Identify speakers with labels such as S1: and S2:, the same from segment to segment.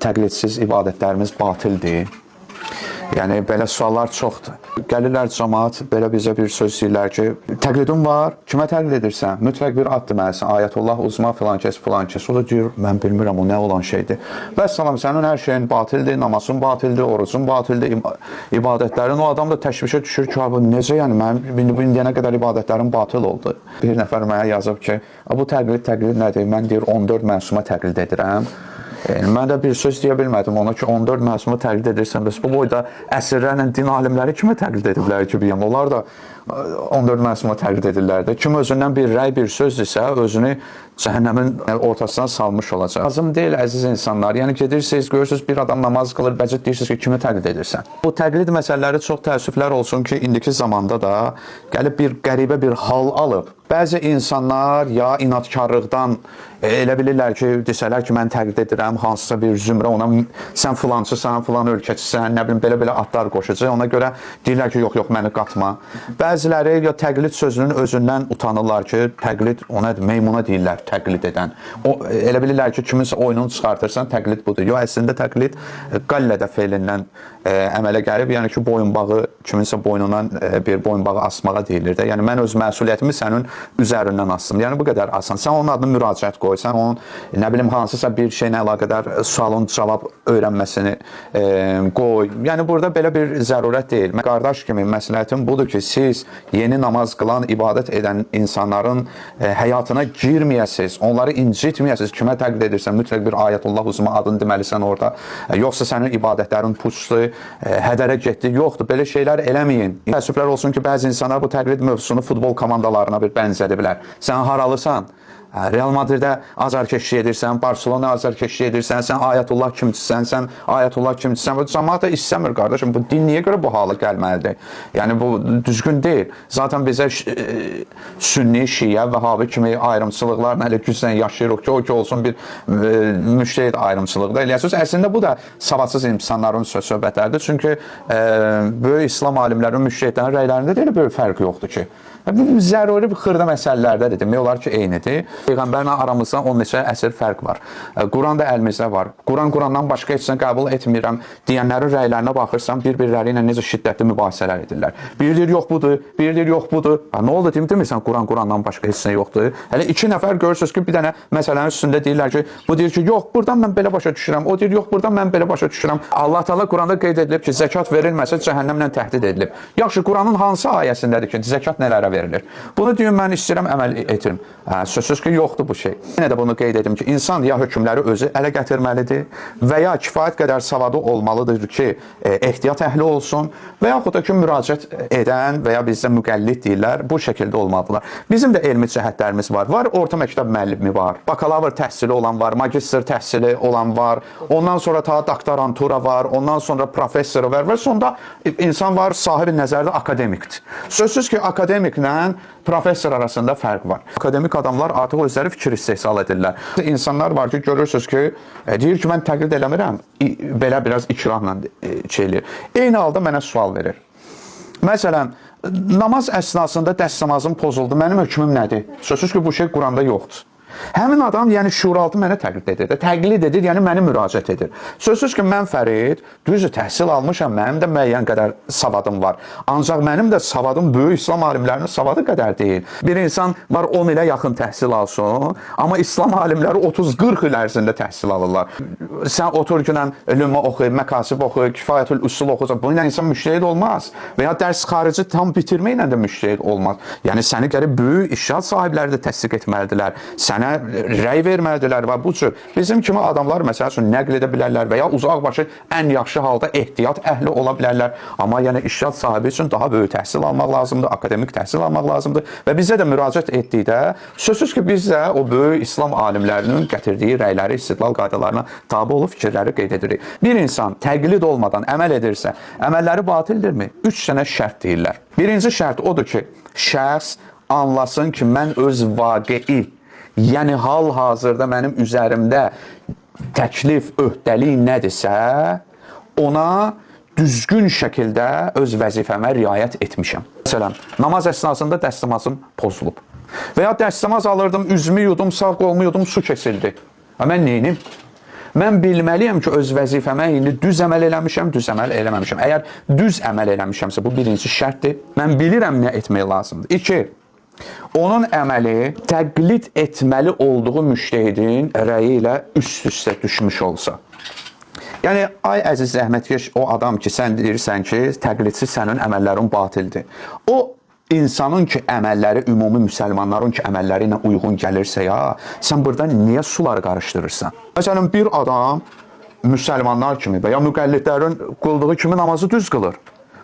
S1: Təqlidsiz ibadətlərimiz batildir. Yəni belə suallar çoxdur. Gəlirlər cəmaət belə bizə bir söz deyirlər ki, təqlidin var, kimə təqlid edirsən? Mütləq bir ad deməlisən. Ayətullah uzma filan kəs, filan kəs. O da deyir, mən bilmirəm o nə olan şeydir. Vəssalam, sənin hər şeyin batildir, namazın batildir, orucun batildir, ibadətlərin. O adam da təşvişə düşür ki, abi necə yəni mənim indi bu indiyənə qədər ibadətlərim batil oldu. Bir nəfər mənə yazıb ki, bu təqlid nədir? Mən deyir 14 məsuma təqlid edirəm. Yəni, mən də bir söz deyə bilmədim ona ki, 14 məsumu təqlid edirsən, bəs bu boyda əsrlərlə din alimləri kimə təqlid ediblər ki, biyəm? Onlar da 14 məsuma təqlid edirlər də. Kim özündən bir rəy, bir sözdürsə, özünü cəhənnəmin ortasına salmış olacaq. Lazım deyil, əziz insanlar. Yəni gedirsiniz, görürsünüz bir adam namaz qılır, bəcit deyirsiniz ki, kimi təqlid edirsən? Bu təqlid məsələləri çox təəssüflər olsun ki, indiki zamanda da gəlib bir qəribə bir hal alıb. Bəzi insanlar ya inadkarlıqdan elə bilirlər ki, desələr ki, mən təqlid edirəm hansısa bir zümrə, ona sən filançısan, filan ölkəçisən, nə bilim belə-belə adlar qoşacaq. Ona görə deyirlər ki, yox, yox, məni qatma. Bəziləri ya təqlid sözünün özündən utanırlar ki, təqlid o nədir? Meymuna deyirlər təqlid edən. O elə bilirlər ki, kiminsə oyununu çıxartırsan, təqlid budur. Yox, əslində təqlid qallədə feilindən əmələ gəlib, yəni ki, boyunbağı kiminsə boynundan bir boyunbağı asmağa deyilir də. Yəni mən öz məsuliyyətimi sənin üzərindən asdım. Yəni bu qədər asan. Sən onun adını müraciət qoy, sən onun nə bilim hansısa bir şeylə əlaqədar sualın cavab öyrənməsini qoy. Yəni burada belə bir zərurət deyil. Qardaş kimi məsləhətim budur ki, siz yeni namaz qılan, ibadət edən insanların həyatına girməyəsiniz, onları incitməyəsiniz. Kimə təqlid edirsən, mütləq bir Ayətullah uzma adını deməlisən orada. Yoxsa sənin ibadətlərin puçdur, hədərə getdi. Yoxdur, belə şeylər eləməyin. Təəssüflər olsun ki, bəzi insanlar bu təqlid mövzusunu futbol komandalarına bir bənzədiblər. Sən haralısan? Real Madridə azarkeşlik edirsən, Barcelona azarkeşlik edirsən, sən Ayətullah kimçisən, sən Ayətullah kimçisən. Bu cəmaət də istəmir qardaşım. Bu din niyə görə bu hala gəlməlidir? Yəni bu düzgün deyil. Zaten bizə sünni, şiə, vəhabi kimi ayrımçılıqlarla elə güclə yaşayırıq ki, o ki olsun bir müştehid ayrımçılığı da eləyəsiniz. Əslində bu da savadsız insanların söz söhbətləridir. Çünki böyük İslam alimlərinin, müştehidlərin rəylərində də elə böyük fərq yoxdur ki. Bu zəruri bir xırda məsələlərdədir. Demək olar ki, eynidir. Peyğəmbərlə aramızda 10 neçə əsr fərq var. Quran da əlimizdə var. Quran Qurandan başqa heç nə qəbul etmirəm deyənlərin rəylərinə baxırsan, bir-birləri ilə necə şiddətli mübahisələr edirlər. Biri deyir yox budur, biri deyir yox budur. Ha, nə oldu demirsən Quran Qurandan başqa heç nə yoxdur. Hələ iki nəfər görürsünüz ki, bir dənə məsələnin üstündə deyirlər ki, bu deyir ki, yox, burdan mən belə başa düşürəm. O deyir, yox, burdan mən belə başa düşürəm. Allah Taala Quranda qeyd edilib ki, zəkat verilməsə cəhənnəmlə təhdid edilib. Yaxşı, Quranın hansı ayəsindədir ki, zəkat nələrə verilir? Bunu deyim, mən istəyirəm əməl etim. Sözsüz ki, yoxdur bu şey. Yenə də bunu qeyd edim ki, insan ya hökmləri özü ələ gətirməlidir və ya kifayət qədər savadı olmalıdır ki, ehtiyat əhli olsun və yaxud da ki, müraciət edən və ya bizdə müqəllid deyirlər, bu şəkildə olmalıdırlar. Bizim də elmi cəhətlərimiz var. Var orta məktəb müəllimi var, bakalavr təhsili olan var, magistr təhsili olan var, ondan sonra ta doktorantura var, ondan sonra professoru var və sonda insan var, sahibi nəzərdə akademikdir. Sözsüz ki, akademiklə professor arasında fərq var. Akademik adamlar artıq özləri fikir istehsal edirlər. İnsanlar var ki, görürsünüz ki, deyir ki, mən təqlid eləmirəm, belə biraz ikrahla şey eləyir. Eyni halda mənə sual verir. Məsələn, namaz əsnasında dəstəmazım pozuldu, mənim hökmüm nədir? Sözsüz ki, bu şey Quranda yoxdur. Həmin adam, yəni şuuraltı mənə təqlid edir. Təqlid edir, yəni məni müraciət edir. Sözsüz ki, mən Fərid, düzdür, təhsil almışam, mənim də müəyyən qədər savadım var. Ancaq mənim də savadım böyük İslam alimlərinin savadı qədər deyil. Bir insan var 10 ilə yaxın təhsil alsın, amma İslam alimləri 30-40 il ərzində təhsil alırlar. Sən otur ki, lümə oxu, məkasib oxu, kifayətül üsul oxusan, bununla insan müştehid olmaz. Və ya dərs xarici tam bitirməklə də müştehid olmaz. Yəni səni gərək böyük iştihat sahibləri də təsdiq etməlidirlər. Sənə rəy verməlidirlər və bu cür. Bizim kimi adamlar məsəl üçün nəql edə bilərlər və ya uzaqbaşı ən yaxşı halda ehtiyat əhli ola bilərlər. Amma yəni iştihat sahibi üçün daha böyük təhsil almaq lazımdır, akademik təhsil almaq lazımdır və bizə də müraciət etdikdə sözsüz ki, biz də o böyük İslam alimlərinin gətirdiyi rəyləri, istidlal qaydalarına tabe olub fikirləri qeyd edirik. Bir insan təqlid olmadan əməl edirsə, əməlləri batildirmi? 3 dənə şərt deyirlər. Birinci şərt odur ki, şəxs anlasın ki, mən öz vaqei, yəni hal-hazırda mənim üzərimdə təklif, öhdəlik nədirsə, ona düzgün şəkildə öz vəzifəmə riayət etmişəm. Məsələn, namaz əsnasında dəstəmazım pozulub. Və ya dəstəmaz alırdım, üzümü yudum, sağ qolumu yudum, su kesildi. Mən neynim? Mən bilməliyəm ki, öz vəzifəmə indi düz əməl eləmişəm, düz əməl eləməmişəm. Əgər düz əməl eləmişəmsə, bu birinci şərtdir. Mən bilirəm nə etmək lazımdır. İki, onun əməli təqlid etməli olduğu müştehidin rəyi ilə üst-üstə düşmüş olsa. Yəni ay əziz zəhmətkeş o adam ki, sən deyirsən ki, təqlidsiz sənin əməllərin batildir. O insanın ki əməlləri ümumi müsəlmanların ki əməlləri ilə uyğun gəlirsə ya, sən burada niyə suları qarışdırırsan? Məsələn, bir adam müsəlmanlar kimi və ya müqəllidlərin qıldığı kimi namazı düz qılır.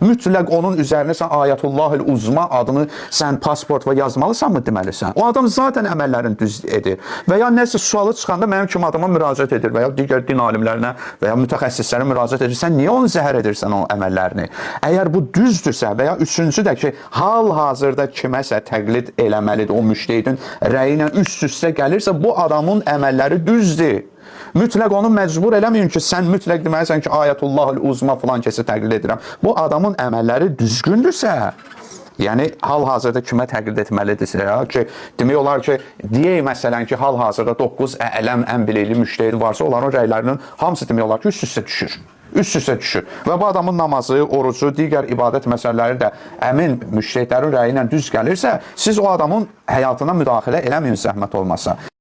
S1: Mütləq onun üzərinə sən Ayətullahül Uzma adını sən pasport və yazmalısan mı deməlisən? O adam zaten əməllərini düz edir. Və ya nəsə sualı çıxanda mənim kimi adama müraciət edir və ya digər din alimlərinə və ya mütəxəssislərə müraciət edir. Sən niyə onu zəhər edirsən o əməllərini? Əgər bu düzdürsə və ya üçüncü də ki, hal-hazırda kiməsə təqlid eləməlidir, o müştehidin rəyi ilə üst-üstə gəlirsə, bu adamın əməlləri düzdür. Mütləq onu məcbur eləməyin ki, sən mütləq deməlisən ki, Ayətullahül Uzma filan kəsi təqlid edirəm. Bu adamın əməlləri düzgündürsə, yəni hal-hazırda kimə təqlid etməlidirsə ya ki, demək olar ki, deyək məsələn ki, hal-hazırda 9 ələm ən bilikli müştehid varsa, onların rəylərinin hamısı demək olar ki, üst-üstə düşür. Üst-üstə düşür. Və bu adamın namazı, orucu, digər ibadət məsələləri də həmin müştehidlərin rəyi ilə düz gəlirsə, siz o adamın həyatına müdaxilə eləməyin zəhmət olmasa.